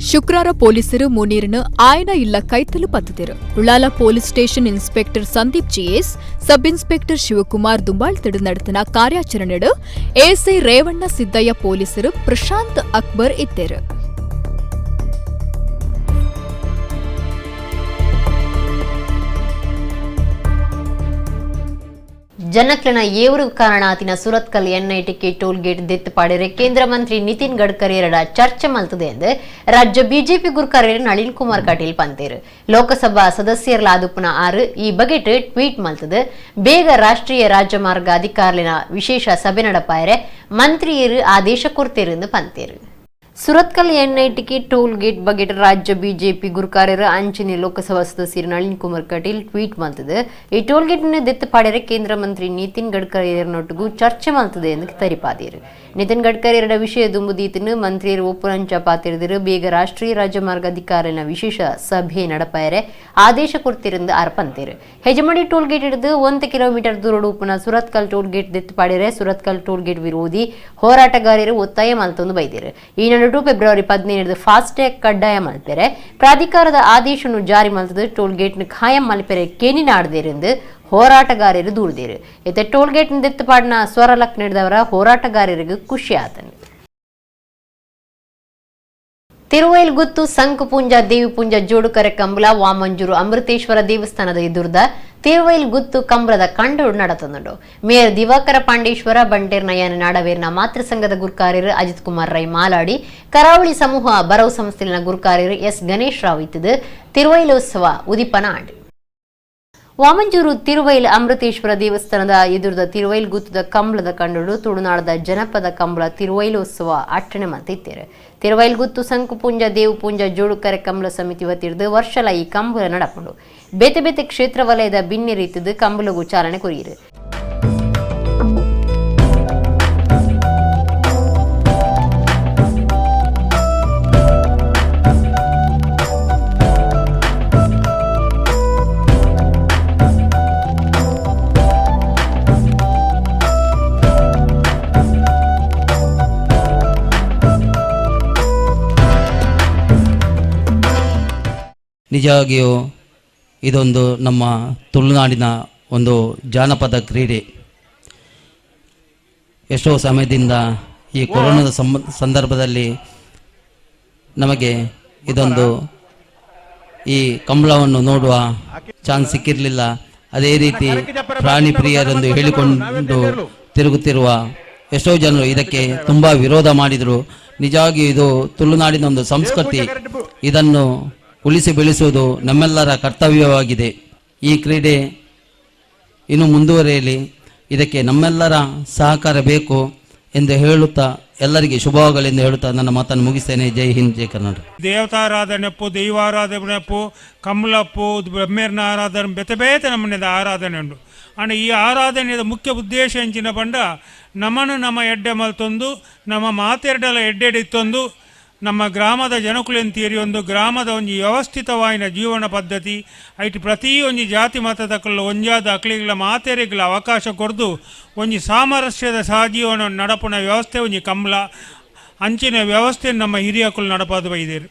ಶುಕ್ರವಾರ ಪೊಲೀಸರು ಮುನೀರ್ನ ಆಯನ ಇಲ್ಲ ಕೈತಲು ಪತ್ತದಿರು. Ullal police station inspector Sandeep GS, sub inspector Shivakumar ದುಂಬಾಳ್ತಡು ನಡೆತನ ಕಾರ್ಯಾಚರಣೆಡು ಎಎಸ್ಐ ರೇವಣ್ಣ ಸಿದ್ದಯ್ಯ, ಪೊಲೀಸರು ಪ್ರಶಾಂತ್ ಅಕ್ಬರ್ ಇತ್ತೇರು.
ಜನಕ್ಲೆನ ಏವರು ಕಾರಣ ಆತಿನ ಸುರತ್ಕಲ್ ಎನ್ಐಟಿಕೆ ಟೋಲ್ ಗೇಟ್ ದೆತ್ತು ಪಾಡಿರೆ ಕೇಂದ್ರ ಮಂತ್ರಿ ನಿತಿನ್ ಗಡ್ಕರಿ ಎರಡ ಚರ್ಚೆ ಮಲ್ತದೆ ಎಂದು ರಾಜ್ಯ ಬಿಜೆಪಿ ಗುರುಕಾರ್ಯರು ನಳಿನ್ ಕುಮಾರ್ ಕಟೀಲ್ ಪಂತೇರು. ಲೋಕಸಭಾ ಸದಸ್ಯರ್ಲಾದುಪುನ ಆರು ಈ ಬಗೆಟ್ ಟ್ವೀಟ್ ಮಲ್ತದೆ. ಬೇಗ ರಾಷ್ಟ್ರೀಯ ರಾಜಮಾರ್ಗ ಅಧಿಕಾರಿನ ವಿಶೇಷ ಸಭೆ ನಡಪಾಯರೆ ಮಂತ್ರಿಯರು ಆದೇಶ ಕೊಡ್ತೇರು ಎಂದು ಪಂತೇರು. ಸುರತ್ಕಲ್ ಎನ್ಐಟಿಕೆ ಟೋಲ್ ಗೇಟ್ ಬಗೆಟ್ ರಾಜ್ಯ ಬಿಜೆಪಿ ಗುರುಕಾರ್ಯರು ಅಂಚಿನ ಲೋಕಸಭಾ ಸದಸ್ಯರು ನಳಿನ್ ಕುಮಾರ್ ಕಟೀಲ್ ಟ್ವೀಟ್ ಮಲ್ತದೆ. ಈ ಟೋಲ್ ಗೇಟ್ ದೆತ್ತು ಪಾಡ್ಯರೆ ಕೇಂದ್ರ ಮಂತ್ರಿ ನಿತಿನ್ ಗಡ್ಕರಿ ನೊಟ್ಟಿಗೂ ಚರ್ಚೆ ಮಲ್ತದೆ ಎಂದು ತರಿಪಾದಿರು. ನಿತಿನ್ ಗಡ್ಕರಿ ಎರಡ ವಿಷಯ ದುಂಬುದೀತನು ಮಂತ್ರಿಯರು ಒಪ್ಪುರಂಚ ಪಾತಿರಿದರು. ಬೇಗ ರಾಷ್ಟ್ರೀಯ ರಾಜಮಾರ್ಗ ಅಧಿಕಾರಿನ ವಿಶೇಷ ಸಭೆ ನಡಪಾಯರೆ ಆದೇಶ ಕೊಡ್ತಿರಂದು ಅರ್ಪಂತೇರು. ಹೆಜಮಡಿ ಟೋಲ್ ಗೇಟ್ ಹಿಡಿದು 1 ಕಿಲೋಮೀಟರ್ ದೂರ ಉಪ್ಪುನ ಸುರತ್ಕಲ್ ಟೋಲ್ ಗೇಟ್ ದೆತ್ತು ಪಾಡಿರೆ ಸುರತ್ಕಲ್ ಟೋಲ್ ಗೇಟ್ ವಿರೋಧಿ ಹೋರಾಟಗಾರರು ಒತ್ತಾಯ ಮಲ್ತೊಂದು ಬೈದಿರು. ಈ ನಡುಟು ಫೆಬ್ರವರಿ 15 ಫಾಸ್ಟ್ಯಾಗ್ ಕಡ್ಡಾಯ ಮಲ್ಪೆರೆ ಪ್ರಾಧಿಕಾರದ ಆದೇಶವನ್ನು ಜಾರಿ ಮಲ್ತದ ಟೋಲ್ ಗೇಟ್ ಖಾಯಂ ಮಲ್ಪೆರೆ ಕೇನಿನಾಡದೇರೆಂದು ಹೋರಾಟಗಾರರು ದೂರಿದೇರು. ಇತ್ತೆ ಟೋಲ್ ಗೇಟ್ ದೆತ್ತುಪಾಡಿನ ಸ್ವರ ಲಕ್ ನೀಡಿದವರ ಹೋರಾಟಗಾರರಿಗೆ ಖುಷಿ ಆತನು. Thiruvailguttu ಸಂಕುಪುಂಜ ದೇವಿಪುಂಜ ಜೋಡುಕರೆ ಕಂಬಳ ವಾಮಂಜೂರು ಅಮೃತೇಶ್ವರ ದೇವಸ್ಥಾನದ ಎದುರ್ದ ತಿರುವೈಲ್ಗುತ್ತು ಕಂಬಳದ ಕಂಡೋಡು ನಡತೊಂದುಂಡು. ಮೇಯರ್ ದಿವಾಕರ ಪಾಂಡೇಶ್ವರ ಬಂಟೇರ್ ನಯನ ನಾಡವೇರ್ನ ಮಾತೃ ಸಂಘದ ಗುರ್ಕಾರ್ಯರು ಅಜಿತ್ ಕುಮಾರ್ ರೈ ಮಾಲಾಡಿ ಕರಾವಳಿ ಸಮೂಹ ಬರವು ಸಂಸ್ಥೆಯ ಗುರ್ಕಾರ್ಯರು ಎಸ್ ಗಣೇಶ್ ರಾವ್ ಇತ್ತದು ತಿರುವೈಲೋತ್ಸವ ಉದಿಪನ ಆಂಡ್. ವಾಮಂಜೂರು ತಿರುವೈಲ್ ಅಮೃತೇಶ್ವರ ದೇವಸ್ಥಾನದ ಎದುರದ ತಿರುವೈಲ್ ಗುತ್ತದ ಕಂಬಳದ ಕಂಡೋಡು ತುಳುನಾಡದ ಜನಪದ ಕಂಬಳ ತಿರುವೈಲೋತ್ಸವ ಅಟ್ಟಣೆ ಮಲ್ತಿತ್ತೇರು. ತಿರುವೈಲ್ಗುತ್ತು ಸಂಕುಪುಂಜ ದೇವುಪುಂಜ ಜೋಡುಕರೆ ಕಂಬಳ ಸಮಿತಿ ವತಿರ್ದು ವರ್ಷಲ ಈ ಕಂಬಳ ನಡಪುಂಡು. ಬೇತೆ ಬೇತೆ ಕ್ಷೇತ್ರ ವಲಯದ ಬಿನ್ನಿ ರೀತಿದ್ದು ಕಂಬಳಗೂ ಚಾಲನೆ ಕೊರಿಯಿರು.
ನಿಜವಾಗಿಯೂ ಇದೊಂದು ನಮ್ಮ ತುಳುನಾಡಿನ ಒಂದು ಜಾನಪದ ಕ್ರೀಡೆ. ಎಷ್ಟೋ ಸಮಯದಿಂದ ಈ ಕೊರೋನಾದ ಸಂದರ್ಭದಲ್ಲಿ ನಮಗೆ ಇದೊಂದು ಈ ಕಂಬಳವನ್ನು ನೋಡುವ ಚಾನ್ಸ್ ಸಿಕ್ಕಿರಲಿಲ್ಲ. ಅದೇ ರೀತಿ ಪ್ರಾಣಿ ಪ್ರಿಯರೆಂದು ಹೇಳಿಕೊಂಡು ತಿರುಗುತ್ತಿರುವ ಎಷ್ಟೋ ಜನರು ಇದಕ್ಕೆ ತುಂಬ ವಿರೋಧ ಮಾಡಿದರು. ನಿಜವಾಗಿಯೂ ಇದು ತುಳುನಾಡಿನ ಒಂದು ಸಂಸ್ಕೃತಿ, ಇದನ್ನು ಉಳಿಸಿ ಬೆಳೆಸುವುದು ನಮ್ಮೆಲ್ಲರ ಕರ್ತವ್ಯವಾಗಿದೆ. ಈ ಕ್ರೀಡೆ ಇನ್ನು ಮುಂದುವರಿಯಲಿ, ಇದಕ್ಕೆ ನಮ್ಮೆಲ್ಲರ ಸಹಕಾರ ಬೇಕು ಎಂದು ಹೇಳುತ್ತಾ ಎಲ್ಲರಿಗೆ ಶುಭವಾಗಲೆಂದು ಹೇಳುತ್ತಾ ನನ್ನ ಮಾತನ್ನು ಮುಗಿಸ್ತೇನೆ. ಜೈ ಹಿಂದ್, ಜೈ ಕರ್ನಾಟಕ.
ದೇವತಾರಾಧನೆಪ್ಪು, ದೈವಾರಾಧನೆಪ್ಪು, ಕಮಲಪ್ಪು, ಬ್ರಹ್ಮೇರ್ನ ಆರಾಧನೆ, ಬೇತೆ ಬೇತೆ ನಮ್ಮನೆದ ಆರಾಧನೆ ಉಂಟು. ಅಂಡ್ ಈ ಆರಾಧನೆಯ ಮುಖ್ಯ ಉದ್ದೇಶ ಎಂಚಿನ ಪಂಡ ನಮ್ಮನ್ನು ನಮ್ಮ ಎಡ್ಡೆ ಮಲ್ತೊಂದು, ನಮ್ಮ ಮಾತೆರಡೆಲ್ಲ ಎಡ್ಡೆಡಿತ್ತೊಂದು, ನಮ್ಮ ಗ್ರಾಮದ ಜನಕುಲೆಂತೀರಿ ಒಂದು ಗ್ರಾಮದ ಒಂಜಿ ವ್ಯವಸ್ಥಿತವಾಯಿನ ಜೀವನ ಪದ್ಧತಿ ಐಟ್ ಪ್ರತಿ ಒಂಜಿ ಜಾತಿ ಮತದಕ್ಕಲ್ಲ ಒಂಜಾದ ಅಕ್ಲಿಗಳ ಮಾತೆರೆಗಳ ಅವಕಾಶ ಕೊರ್ದು ಒಂಜಿ ಸಾಮರಸ್ಯದ ಸಹಜೀವನ ನಡಪುನ ವ್ಯವಸ್ಥೆ ಒಂಜಿ ಕಂಬಳ ಅಂಚಿನ ವ್ಯವಸ್ಥೆ ನಮ್ಮ ಹಿರಿಯಕುಲು ನಡಪಾದು ಬೈದೇರು.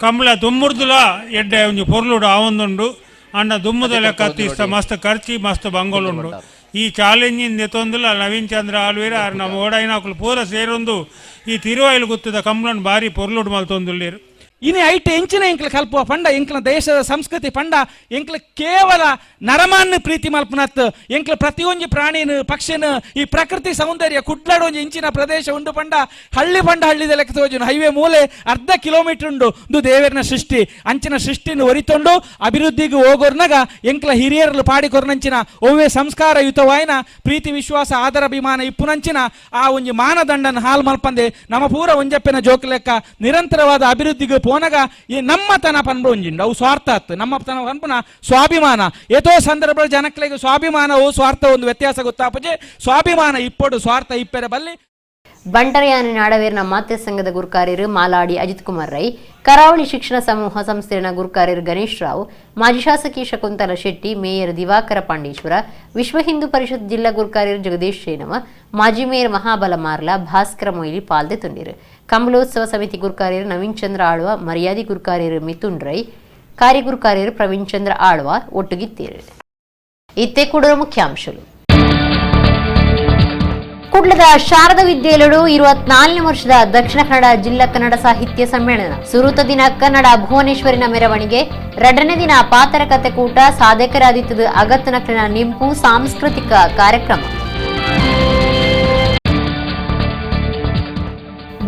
ಕಂಬಳ ದುಮ್ಮುರ್ದುಲ ಎಡ್ಡೆ ಒಂಜಿ ಪೊರ್ಲುಡು ಆವೊಂದುಂಡು. ಅಣ್ಣ ದುಮ್ಮುದ ಲೆಕ್ಕ ಇಷ್ಟ ಮಸ್ತ್ ಖರ್ಚಿ ಮಸ್ತ್ ಬಂಗೋಲುಂಡು. ಈ ಚಾಲೆಂಜಿಂದ ಎತ್ತೊಂದುಲ ನವೀನ್ ಚಂದ್ರ ಆಳ್ವೀರ ಆರ್ ನಮ್ಮ ಓಡೈನಾಕುಲು ಪೂರ ಸೇರೊಂದು ಈ ತಿರುವಾಯಿಲು ಗುತ್ತದ ಕಂಬಳನ್ ಬಾರಿ ಪೊರ್ಲುಡು ಮಲ್ತೊಂದುಲ್ಲೇರು.
ಇನಿ ಐಟ್ ಎಂಚಿನ ಎಂಕ್ಲ ಕಲ್ಪುವ ಪಂಡ ಎಂಕ್ಲ ದೇಶದ ಸಂಸ್ಕೃತಿ ಪಂಡ ಎಂಕ್ಲ ಕೇವಲ ನರಮಾನ್ ಪ್ರೀತಿ ಮಲ್ಪನತ್ ಎಂಕ್ಲ ಪ್ರತಿಯೊಂಜಿ ಪ್ರಾಣಿನ ಪಕ್ಷಿನ ಈ ಪ್ರಕೃತಿ ಸೌಂದರ್ಯ ಕುಡ್ಲಾಡ ಒಂಜಿ ಇಂಚಿನ ಪ್ರದೇಶ ಉಂಡು ಪಂಡ ಹಳ್ಳಿ ಪಂಡ ಹಳ್ಳಿದ ಲೆಕ್ಕ ತೋಜುನು ಹೈವೇ ಮೂಲೆ ಅರ್ಧ ಕಿಲೋಮೀಟರ್ ಉಂಡು ಇದು ದೇವರನ ಸೃಷ್ಟಿ ಅಂಚಿನ ಸೃಷ್ಟಿನ ಒರಿತೊಂಡು ಅಭಿವೃದ್ಧಿಗೆ ಹೋಗೋರ್ನಾಗ ಎಂಕ್ಲ ಹಿರಿಯರ್ಲು ಪಾಡಿಕೊರ್ನಂಚಿನ ಒವ್ವೆ ಸಂಸ್ಕಾರಯುತವಾಯಿನ ಪ್ರೀತಿ ವಿಶ್ವಾಸ ಆದರಾಭಿಮಾನ ಇಪ್ಪುನಂಚಿನ ಆ ಒಂಜಿ ಮಾನದಂಡನ ಹಾಲ್ ಮಲ್ಪಂದೆ ನಮ್ಮ ಪೂರ ಒಂಜಪ್ಪೆನ ಜೋಕ್ ಲೆಕ್ಕ ನಿರಂತರವಾದ ಅಭಿವೃದ್ಧಿಗೆ ಪೋನಗ ಈ ನಮ್ಮತನ ಪನ್ಬ ಒಂಜಿಂಡು ಅವು ಸ್ವಾರ್ಥ ಆತು ನಮ್ಮತನ ಪನ್ಪುನ ಸ್ವಾಭಿಮಾನ ಏತೋ ಸಂದರ್ಭ ಜನಕ್ಲೆಗೆ ಸ್ವಾಭಿಮಾನವು ಸ್ವಾರ್ಥ ಒಂದು ವ್ಯತ್ಯಾಸ ಗೊತ್ತಾಪಜೆ ಸ್ವಾಭಿಮಾನ ಇಪ್ಪಡು ಸ್ವಾರ್ಥ ಇಪ್ಪೆರ ಬಲ್ಲಿ.
ಬಂಟರಯಾನ ನಾಡವೇರ್ನ ಮಾತೃ ಸಂಘದ ಗುರುಕಾರ್ಯರು ಮಾಲಾಡಿ ಅಜಿತ್ ಕುಮಾರ್ ರೈ, ಕರಾವಳಿ ಶಿಕ್ಷಣ ಸಮೂಹ ಸಂಸ್ಥೆಯ ಗುರುಕಾರ್ಯರು ಗಣೇಶ್ ರಾವ್, ಮಾಜಿ ಶಾಸಕಿ ಶಕುಂತಲ ಶೆಟ್ಟಿ, ಮೇಯರ್ ದಿವಾಕರ ಪಾಂಡೇಶ್ವರ, ವಿಶ್ವ ಹಿಂದೂ ಪರಿಷತ್ ಜಿಲ್ಲಾ ಗುರುಕಾರ್ಯರು ಜಗದೀಶ್ ಶೇನವ, ಮಾಜಿ ಮೇಯರ್ ಮಹಾಬಲ ಮಾರ್ಲ, ಭಾಸ್ಕರ ಮೊಯ್ಲಿ ಪಾಲ್ದೆ ತುಂಡಿರು. ಕಂಬಳೋತ್ಸವ ಸಮಿತಿ ಗುರುಕಾರ್ಯರು ನವೀನ್ ಚಂದ್ರ ಆಳ್ವ, ಮರ್ಯಾದಿ ಗುರುಕಾರ್ಯರು ಮಿಥುನ್ ರೈ, ಕಾರ್ಯಗುರುಕಾರ್ಯರು ಪ್ರವೀಣ್ ಚಂದ್ರ ಆಳ್ವ ಒಟ್ಟುಗಿತ್ತೀರು. ಇತ್ತೆ ಕೂಡ ಮುಖ್ಯಾಂಶಗಳು. ಕುಡ್ಲದ ಶಾರದಾ ವಿದ್ಯಾಲಯಡು 24ನೇ ವರ್ಷದ ದಕ್ಷಿಣ ಕನ್ನಡ ಜಿಲ್ಲಾ ಕನ್ನಡ ಸಾಹಿತ್ಯ ಸಮ್ಮೇಳನ. ಸುರುತ ದಿನ ಕನ್ನಡ ಭುವನೇಶ್ವರಿನ ಮೆರವಣಿಗೆ, ಎರಡನೇ ದಿನ ಪಾತರ ಕತೆ ಕೂಟ, ಸಾಧಕರಾದಿತ್ತದ ಅಗತ್ತನಕ್ಲಿನ ನಿಂಪು ಸಾಂಸ್ಕೃತಿಕ ಕಾರ್ಯಕ್ರಮ.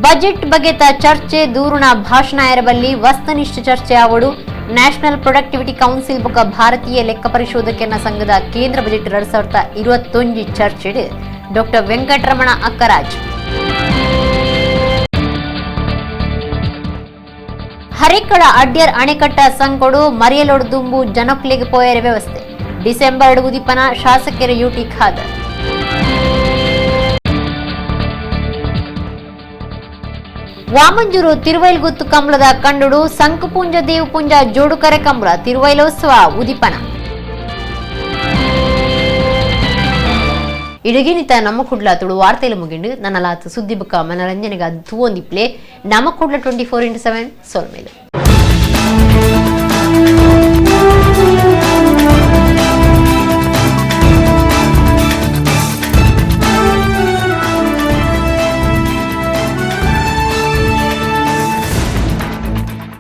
ಬಜೆಟ್ ಬಗೆತ ಚರ್ಚೆ, ದೂರುಣ ಭಾಷಣ ಎರಬಲ್ಲಿ ವಸ್ತುನಿಷ್ಠ ಚರ್ಚೆ ಆವಡು. National productivity council ಬೊಕ ಭಾರತೀಯ ಲೆಕ್ಕ ಪರಿಶೋಧಕರ ಸಂಘದ ಕೇಂದ್ರ ಬಜೆಟ್ 2021 ಚರ್ಚೆ ಡಾಕ್ಟರ್ ವೆಂಕಟರಮಣ ಅಕ್ಕರಾಜ್. ಹರೇಕಳ ಅಡ್ಯರ್ ಅಣೆಕಟ್ಟ ಸಂಕೊಡು ಮರಿಯಲೊಡು ದುಂಬು ಜನಕ್ಲೆಗ್ ಪೋಯರೆ ವ್ಯವಸ್ಥೆ. ಡಿಸೆಂಬರ್ ಉದಿಪನ ಶಾಸಕರ ಯುಟಿ ಖಾದರ್. ವಾಮಂಜೂರು ತಿರುವೈಲ್ಗುತ್ತು ಕಂಬಳದ ಕಂಡುಡು ಸಂಕುಪುಂಜ ದೇವಪುಂಜ ಜೋಡುಕರೆ ಕಂಬಳ ತಿರುವೈಲೋತ್ಸವ ಉದಿಪನ. ಇಡಗಿನಿತ ನಮ್ಮ ಕುಡ್ಲ ತುಳು ವಾರ್ತೆಲು ಮುಗಿಂಡು ನನ್ನ ಲಾತು ಸುದ್ದಿ ಬುಕ್ಕ ಮನರಂಜನೆಗೆ ತೂವೊಂದಿಪ್ಲೆ ನಮ್ಮ ಕುಡ್ಲ 24x7 ಸೊಲ್ಮೇಲು.